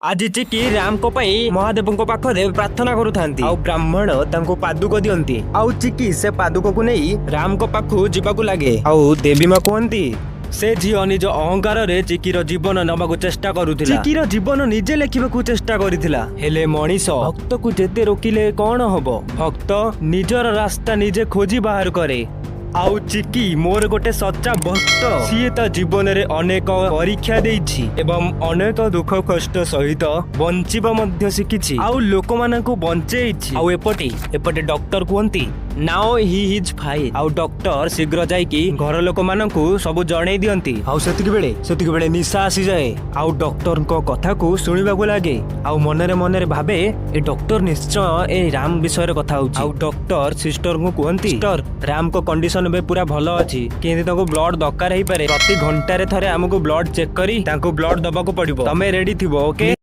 ଆଜି ଚିକି ରାମଙ୍କ ପାଇଁ ମହାଦେବଙ୍କ ପାଖରେ ପ୍ରାର୍ଥନା କରୁଥାନ୍ତି ଆଉ ବ୍ରାହ୍ମଣ ତାଙ୍କୁ ପାଦୁକ ଦିଅନ୍ତି ଆଉ ଚିକି ସେ ପାଦୁକକୁ ନେଇ ରାମଙ୍କ ପାଖକୁ ଯିବାକୁ ଲାଗେ। ଆଉ ଦେବୀ ମା କୁହନ୍ତି, ସେ ଝିଅ ନିଜ ଅହଙ୍କାରରେ ଚିକିର ଜୀବନ ନେବାକୁ ଚେଷ୍ଟା କରୁଥିଲା, ଚିକିର ଜୀବନ ନିଜେ ଲେଖିବାକୁ ଚେଷ୍ଟା କରିଥିଲା। ହେଲେ ମଣିଷ ଭକ୍ତକୁ ଯେତେ ରୋକିଲେ କଣ ହବ, ଭକ୍ତ ନିଜର ରାସ୍ତା ନିଜେ ଖୋଜି ବାହାର କରେ। ଆଉ ଚିକି ମୋର ଗୋଟେ ସଚ୍ଚା ଭକ୍ତ। ସିଏ ତା ଜୀବନରେ ଅନେକ ପରୀକ୍ଷା ଦେଇଛି ଏବଂ ଅନେକ ଦୁଃଖ କଷ୍ଟ ସହିତ ବଞ୍ଚିବା ମଧ୍ୟ ଶିଖିଛି ଆଉ ଲୋକମାନଙ୍କୁ ବଞ୍ଚେଇଛି। ଆଉ ଏପଟେ ଡକ୍ଟର କୁହନ୍ତି, "Now he is fine." ଆଉ ଡକ୍ଟର ଶୀଘ୍ର ଯାଇକି ଘର ଲୋକମାନଙ୍କୁ ସବୁ ଜଣେଇ ଦିଅନ୍ତି। ଆଉ ସେତିକି ବେଳେ ନିଶା ଆସିଯାଏ ଆଉ ଡକ୍ଟରଙ୍କ କଥାକୁ ଶୁଣିବାକୁ ଲାଗେ ଆଉ ମନରେ ମନରେ ଭାବେ, ଏ ଡକ୍ଟର ନିଶ୍ଚୟ ଏ ରାମ ବିଷୟରେ କଥା ହଉଛି। ଆଉ ଡକ୍ଟର ସିଷ୍ଟରଙ୍କୁ କୁହନ୍ତି, "ସିଷ୍ଟର, ରାମଙ୍କ କଣ୍ଡିସନ ଏବେ ପୁରା ଭଲ ଅଛି, କିନ୍ତୁ ତାଙ୍କୁ ବ୍ଲଡ ଦରକାର ହେଇପାରେ। ପ୍ରତି ଘଣ୍ଟାରେ ଥରେ ଆମକୁ ବ୍ଲଡ ଚେକ୍ କରି ତାଙ୍କୁ ବ୍ଲଡ ଦବାକୁ ପଡିବ। ତମେ ରେଡି ଥିବ, ଓକେ?"